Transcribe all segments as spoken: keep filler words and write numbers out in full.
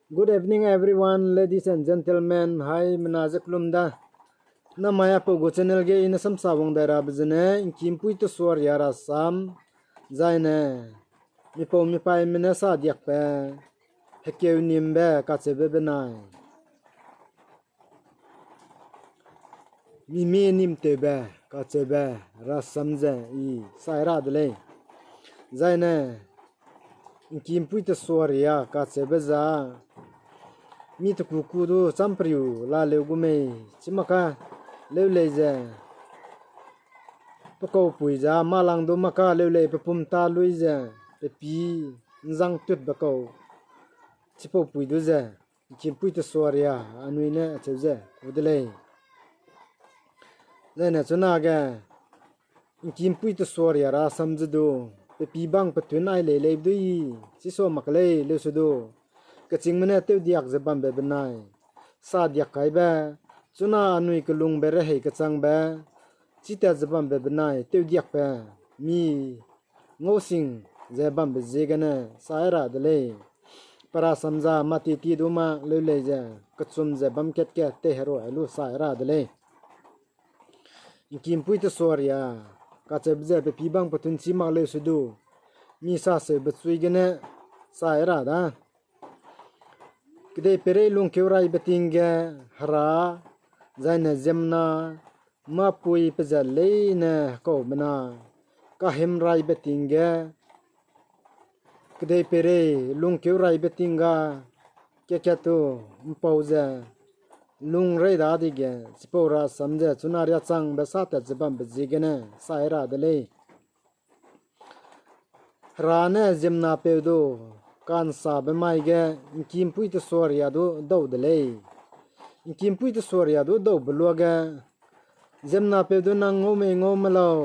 Good evening, everyone, ladies and gentlemen. Haimena ze kelum da. Namai apau gu channel ge i ne samsa wang dai rabe zene, ’Ngkimpui Tesuaria rasam, zaine, mipau mipaîme ne sa diakbe, Hekeu Nimbe kacheube benai Mimi Nimtewbe kacheube rasam ze i sai ra de lei. Zaine, ’Ngkimpui Tesuaria kacheube za, mi tekuku du champriu laleu gu mei, chi maka leu lei ze, pe kaupui za, malang du maka leu lei, pe pum ta lui ze, pe pî ’nzang tutbe kau, chipau pui du ze, ’Ngkimpui Tesuaria anui ne acheu ze ku de lei. Zaine chunage, ’Ngkimpui Tesuaria rasam ze du, pe pî bang petun ai lei lei dui, chi sua mak lei leu se du, kechîngme ne tewdiak ze bambe benai sa diak kaibe, chuna anui kelungbe rehei kechangbe, chitat ze bambe benai tewdiakbe, mi ngausing ze bambe ziegene sai ra de lei. Pe rasam za mâ ti ti du mâ leu lei ze, kechum ze bam kat ge teiherua lu sai ra de lei. ’Ngkimpui Tesuaria kacheube ze pe pî bang petun chi mak leu se du, mi saseube chui gene sai ra da. Kedeipeirei lungkeu raibe ting ge Hera, zaine ziemmena, mâpui pezat leine hekaumena, kahimraibe ting ge, kedeipeirei lungkeu raibe ting ga, kat-kat tu ’mpau ze, lung rei dadege, chipau rasam ze chuna riâ changbe sâtat ze bambe ziegene sai ra de lei. Hera ne ziemmenapeu du ka'nsabe mai ge ’Ngkimpui Tesuaria du dau de lei. ’Ngkimpui Tesuaria du daube luage, ziemmenapeu du nang ngau mei ngau me lau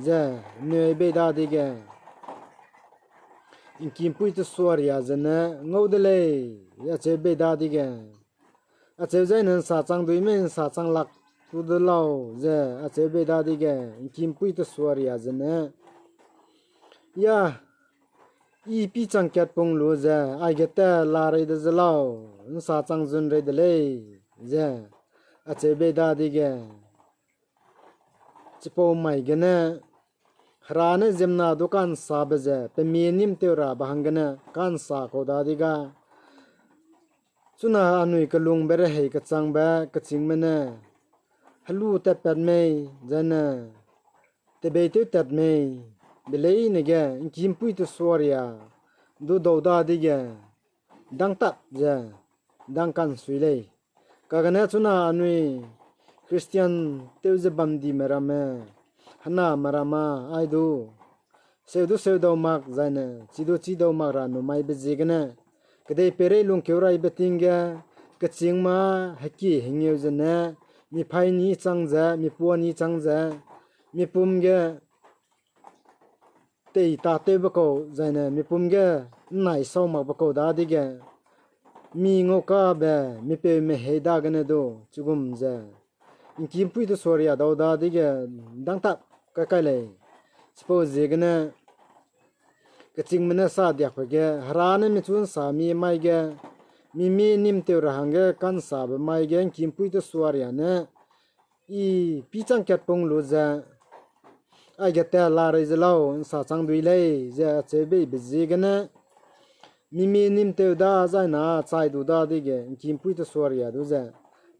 ze nui bei dadege, ’Ngkimpui Tesuaria zene ngau de lei, acheu bei dadege, acheu zaine ’nsachang dui mei ’nsachang lak tu de lau ze acheu bei dadege, ’Ngkimpui Tesuaria zene, ya, i pichang kat pung lu ze, aige tat la rei de ze lau, ’nsachang zun rei de lei, ze acheu bei dadege, chipau mai gene, Hera ne ziemmena du ka'nsabe ze, pe mi nîm tew rabe hanggene ka'nsa kau dadege, chuna anui kelungbe rehei kechangbe kechîngme ne, helu tatpat mei, zaine, tebeitew tat mei, be leine ge ’Ngkimpui Tesuaria du dau dadege, dangtap ze, dang ka'nsui lei. Kagane chuna anui Christian tew ze bamdime ramme, hename ramme, ai du, seu du seu dau mak zaine, chi du chi dau mak ra numaibe ziegene, kedeipeirei lungkeu raibe ting ge, kechîngme heki hengeu zene, mipaî ni chang ze, mipua ni chang ze, mipum ge tei tâtewbe kau, zaine mipum ge ’nnai sau makbe kau dadege, mi ngaukabe, mipeume hei dagene du, chigum ze, ’Ngkimpui Tesuaria dau dadege, dangtap kai kai lei. Chipau ziegene, kechîngme ne sa diakbe ge, Hera ne michu ’nsa mi mai ge, mi mi nîm tew ra hangge ka'nsabe mai ge, ’Ngkimpui Tesuaria ne, i pichang kat pung lu ze, aige tat la rei ze lau, ’nsachang dui lei, ze acheu beibe ziegene, mi mi nîm tew da zaina chai du dadege, ’Ngkimpui Tesuaria du ze,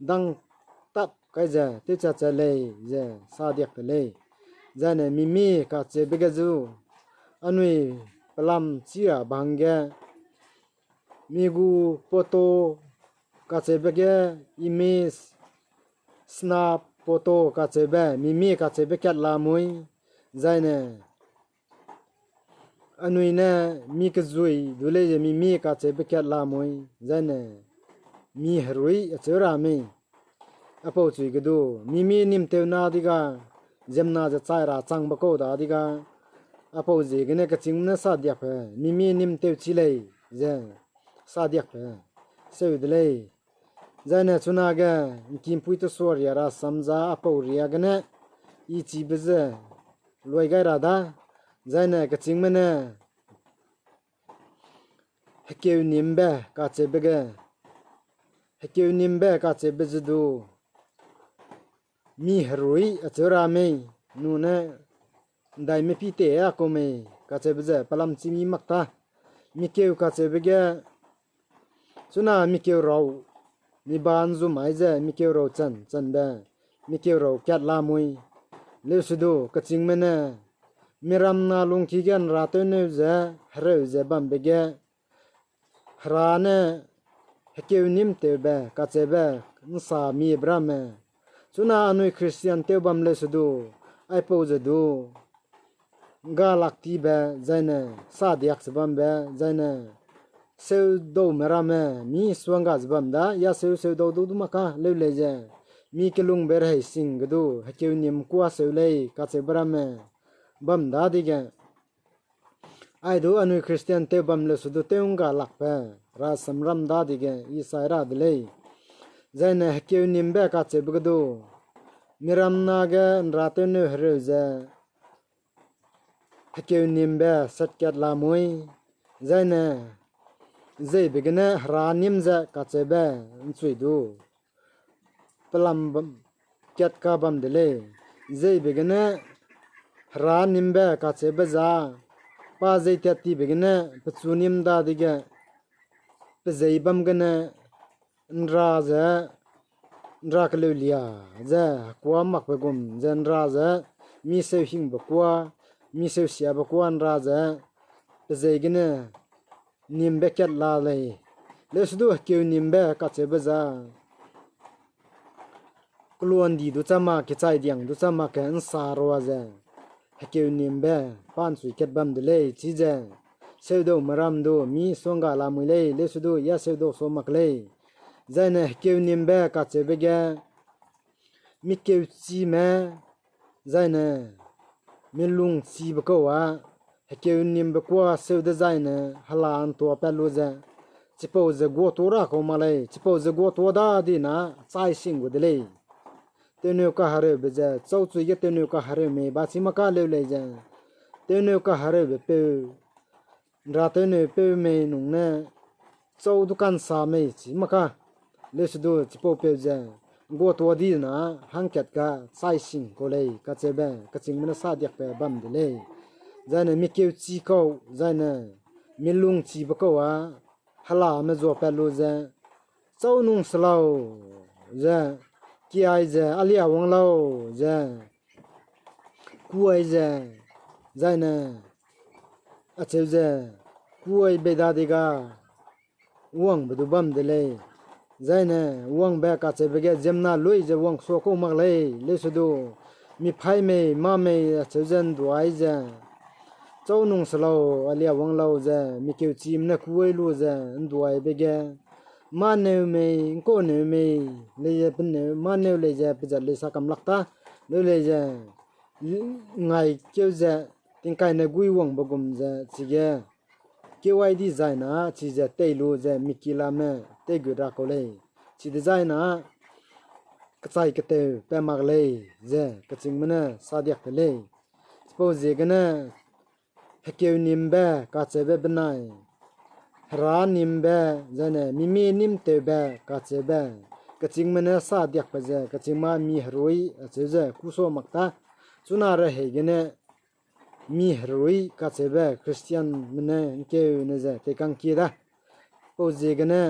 dangtap kai ze, tewchat chat lei, ze sa diak de lei. Zaine mi mi kacheube ge zu, anui pelam chi ra bang ge, mi gu photo kacheube ge, image, snap photo kacheube, mi mi kacheube kat lamui, zaine, anui ne mi kezui du lei ze mi mi kacheube kat lamui, zaine, mi herui acheu ra mei. Apau chui ge du, mi mi nîm tew na diga, ziemmena ze chai ra changbe kau dadege, apau ziegene kechîngme ne sa diakbe, mi mi nîm tew chi lei, ze sa diakbe, seu de lei. Zaine chunage, ’Ngkimpui Tesuaria rasam za apau ria gene, i chibe ze, luai gai ra da, zaine kechîngme ne, Hekeu Nimbe kacheube ge, hekeu nimbe kacheube ze du, mi herui acheu ra mei, nune, ndaime pi te a ku mei kacheube ze pelam chi mi mak ta. Mikeu kacheube ge, chuna mikeu rau, mi ba nzum ai ze mikeu rau chan chanbe, mikeu rau kat lamui. Leusedu kechîngme ne, miram na lungki ge ’nra tewneu ze, hereu ze bambe ge, Hera ne hekeu nîm tewbe kacheube ’nsa mibe ramme, chuna anui Christian tew bam leusedu, aipau ze du, ’nggalak tibe, zaine sadiak ze bambe, zaine seudaume ramme, mi suangga ze bam da, ya seu seudau du du mak ka leu lei ze, mi kelungbe rehei sing ge du, hekeu nîm kuâ seu lei kacheube ramme, bam dadege, ai du anui Christian tew bam leusedu tew ’nggalakbe, rasam ram dadege i sai ra de lei. Zaine hekeu nîmbe kacheube ge du, miram na ge ’nra tewneu hereu ze, hekeu nîmbe satkat lamui, zaine, zeibe gene Hera nîm ze kacheube ’nchui du, pelam bam, kat ka bam de lei. Zeibe gene Hera nîmbe kacheube za, pa zei tat tibe gene pechu nîm dadege, pezei bam gene ’nra ze, ’nra keleu lia ze, kuâ makbe gum ze ’nra ze, mi seu hingbe kuâ, mi seu siabe kuâ ’nra ze, pezei gene nîmbe kat la lei. Leusedu hekeu nîmbe kacheube za, keluandi du chama, kechai diang du chama ke ’nsa rua ze, hekeu nîmbe pa ’nchui kat bam de lei, chize, seudaume ram du mi suangga lamui lei, leusedu ya seudau sa mak lei. Zaine hekeu nîmbe kacheube ge, mikeu chime, zaine, milung chibe kau a, hekeu nîmbe kuâ seu dezaine, hela ’ntua pat lu ze, chipau ze guâ tuâ ra kau mak lei, chipau ze guâ tuâ dadina, chai sing gu de lei. Tewneu kahereube ze, chauchui ge tewneu kahereu mei ba chi mak ka leu lei ze, tewneu kahereube peu, ’nra tewneu peu mei nung ne, chau du ka'nsa mei chi mak ka, leusedu chipaupeu ze, guâ tuâ dina, hangkat ga chai sing kau lei kacheube, kechîngme ne sadiakbe bam de lei. Zaine mikeu chi kau, zaine, milung chibe kau a, helame zuapat lu ze, chau nung se lau ze, kiai ze, alia wang lau ze, kuai ze, zaine, acheu ze, kuai bei dadege, wangbe du bam de lei. Zaine, wangbe kacheube ge ziemmena lui ze wang sua kau mak lei, leusedu, mi phaî mei, mâ mei, acheu ze ’nduai ze, chau nung se lau, alia wang lau ze, mikeu chime ne kuai lu ze, ’nduaibe ge, mâneu mei, ’ngkauneu mei, lei ze peneu, mâneu lei ze pezat lei sa kam lak ta, leu lei ze, ngai keu ze, tingkai ne gui wangbe gum ze, chige, keu ai di zaina, chize tei lu ze, mikilame, teigut ra kau lei. Chidezaina, kechai keteu pat mak lei, ze, kechîngme ne sadiak de lei. Chipau ziegene, hekeu nîmbe kacheube benai, Hera nîmbe, zaine, mimi nîm tewbe kacheube, kechîngme ne sadiakbe ze, kechîngme mi herui, acheu ze, kusua mak ta, chuna rehei gene, mi herui kacheube Christianme ne ’ngkeu ne ze teikangkie da. Pau ziegene,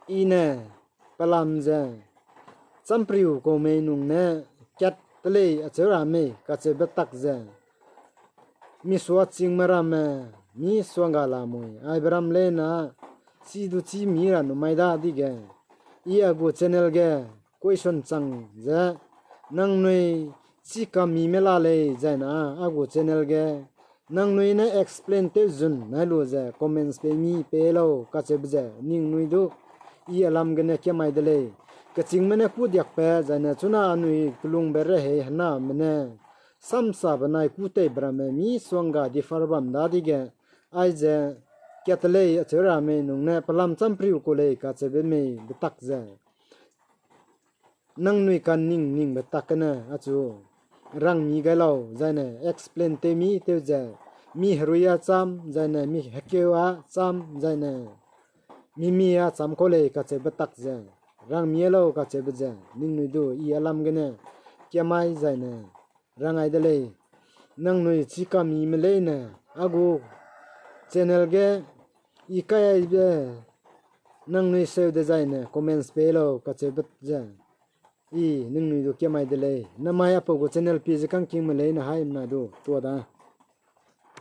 i ne, pelam ze, champriu kau mei nung ne, kat te lei acheu ra mei kacheube tak ze, mi suachîngme ramme, mi suangga lamui, aibe ram leina, chi du chî mi ra nu mai dadege, i a gu channel ge, question chang ze, nangnui chî kam mime la lei zaina, a gu channel ge, nangnui ne explain tew zun nai lu ze comments pei mi pei lau kacheube ze ningnui du, i a lam gene kemai de lei. Kechîngme ne kudiakbe zaine chuna anui kelungbe rehei hename ne, samsa benai kû teibe ramme mi suangga differ bam dadege, aize, kat te lei acheu ra mei nung ne pelam champriu kau lei kacheube mei betak ze, nangnui kaning ningbe tak gene achu rang mi gai lau, zaine explain tew mi tew ze, mi herui a cham, zaine mi hekeu a cham, zaine mimi a cham kau lei kacheube tak ze, rangmi lau kacheube ze, ningnui du i a lam gene kiamai zaine rangai de lei. Nangnui chika mime leine, a gu channel ge i kai aibe nangnui seu dezaine comments pei lau kacheube ze, i ningnui du kiamai de lei. Namai apau gu channel pie ze kangkingme leine haimena du tua da.